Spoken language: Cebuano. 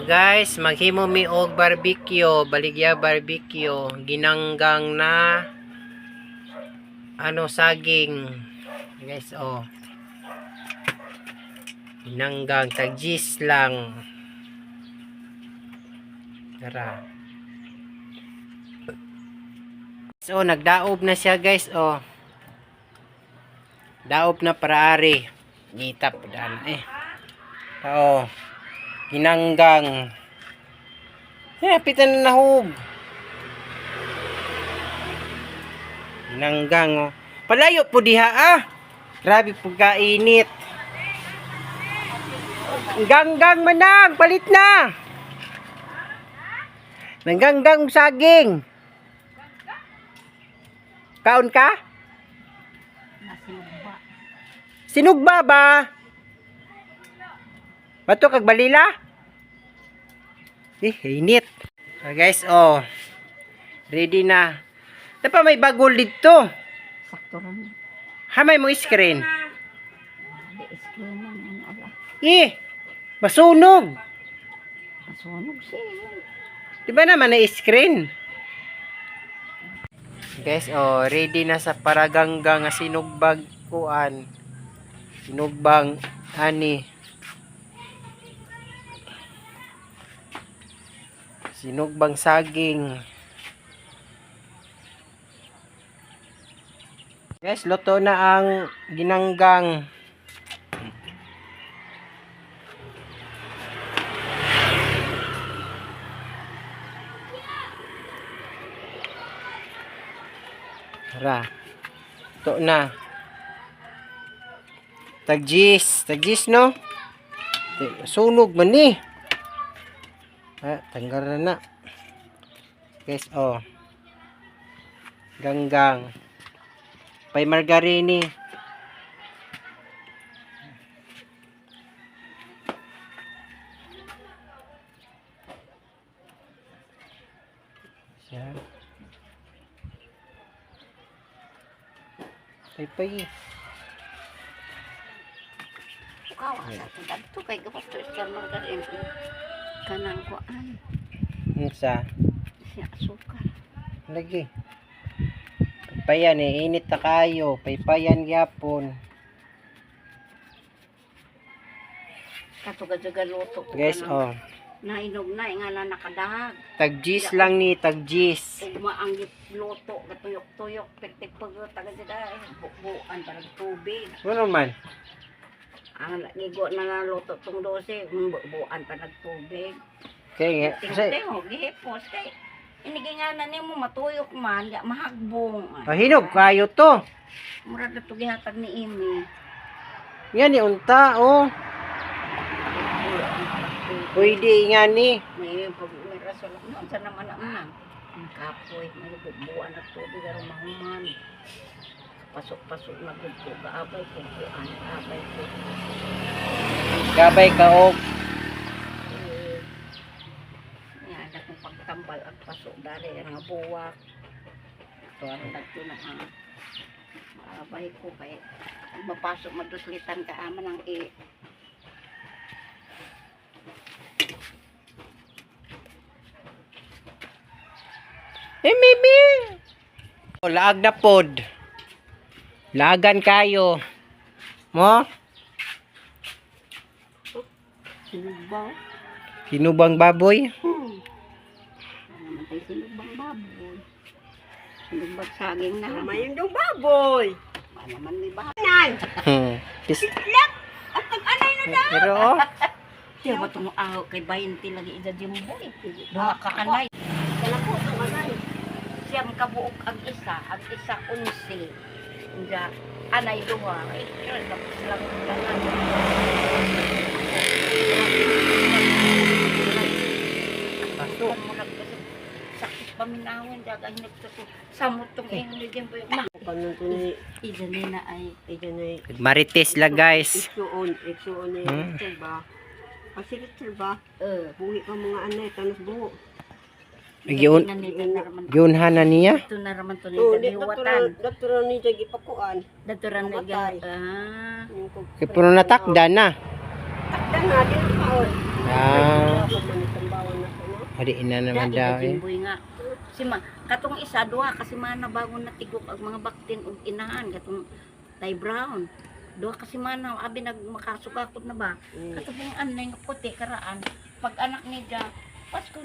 Guys, maghimo mi og barbecue, baligya barbecue, ginanggang na ano, saging. Guys, oh. Ginanggang tag-gis lang. Tara. So, nagdaob na siya, guys, oh. Daob na para ari. Ngita pa daan eh. Oh. Ginanggang. Eh, pitan na nahog. Ginanggang, oh. Palayo po diha ah. Grabe po kainit. Ganggang manang, palit na. Nangganggang og saging. Kaon ka? Sinugba ba? Bato kag balila? Eh, init. Ah, guys, oh. Ready na. Napa may bagol dito. Sakto rin. Hamay mo screen. Di screen man ang ala. Eh, masunog. Masunog siya. Di ba naman na screen? Guys, oh, ready na sa paragangga nga sinugbag kuan. Sinugbang ani. Sinugbang saging. Guys, luto na ang ginanggang. Tara. Luto na. Tagjis. Tagjis, no? Sunog man ni. Ah, tanggal na na. Guys, oh. Ganggang. Pay margarine. Siya. Pay pay. Kawa sa itong dagto kay gawas to iskar margarin. Kanang kuan. Unsa? Siya asukar. Lagi. Paypayan eh, init na kayo. Paypayan gyapon. Kato ka luto ko. Guys, kanang oh. Nainog na nga na nakadahag. Tagjis lang ni, tagjis. Ugma ang luto katuyok-tuyok pertik pag taga dida bubuan para tubig. Ano man? Ang gigo na naluto tong 12, bubuan pa nagtubig. Kaya nga, kasi, Tingog, gihipos kay iniginganan nimo matuyok man, ya mahagbong. oh, hinog kayo to. Murag na to gihatag ni Imi. Yan ni unta, oh. Pwede nga ni. May pag may rason ako sa naman ang ang kapoy, may bubuan at tubig aron mahuman. Pasok-pasok na gud ko, gaabay ko, kuan, gaabay ko. Gabay ka og. Eh, yan, akong pagtambal ang pasok dari ang buwak. Ito ang dagto na ang maabay ko kay mapasok maduslitan ka aman ang i. Eh, maybe. Oh, laag na pod. Laagan kayo. Mo? Sinugbaw. Sinubang baboy? Ano naman tayo sinugbang baboy. Sinugbang saging na. Mayroon daw baboy. Ba naman may baboy. Nan! Pis- At pag-anay na daw. Pero oh. Siya ba itong aho kay 20 lagi ida jimboy. Duha ka anay. Kana po, itong anay. Siyam kabuok ang isa 11. Unya anay duha. Ay, sure, tapos lang tanan. Pasok. Murag kasi sakit paminawin daga hinagto samot tong ingon ni Jimboy. Ma, Kanon to ni, ida ni na ay ida ni, Marites la, guys. Iksuon, iksuon ni Richard ba? Kasi Richard ba? eh Buhi pa mga anay, tanos buho. Giun na ni na raman giunhan na niya. ito na raman to ni Oo, di, liwatan. doktor ni Jagi pakuan. Daturan na Namatay. ah. Yung kog- Kay puno natakda na. Takda na, di na paon. Ah. Ako man itong Hadi ina naman Dai daw eh. Jimboy nga. Si ma, katong isa 2 ka semana bago natigok ang mga baktin ug inahan katong Thai brown. 2 ka semana abi nag makasukakot na ba? Katong anay nga puti karaan pag anak niya Pasko.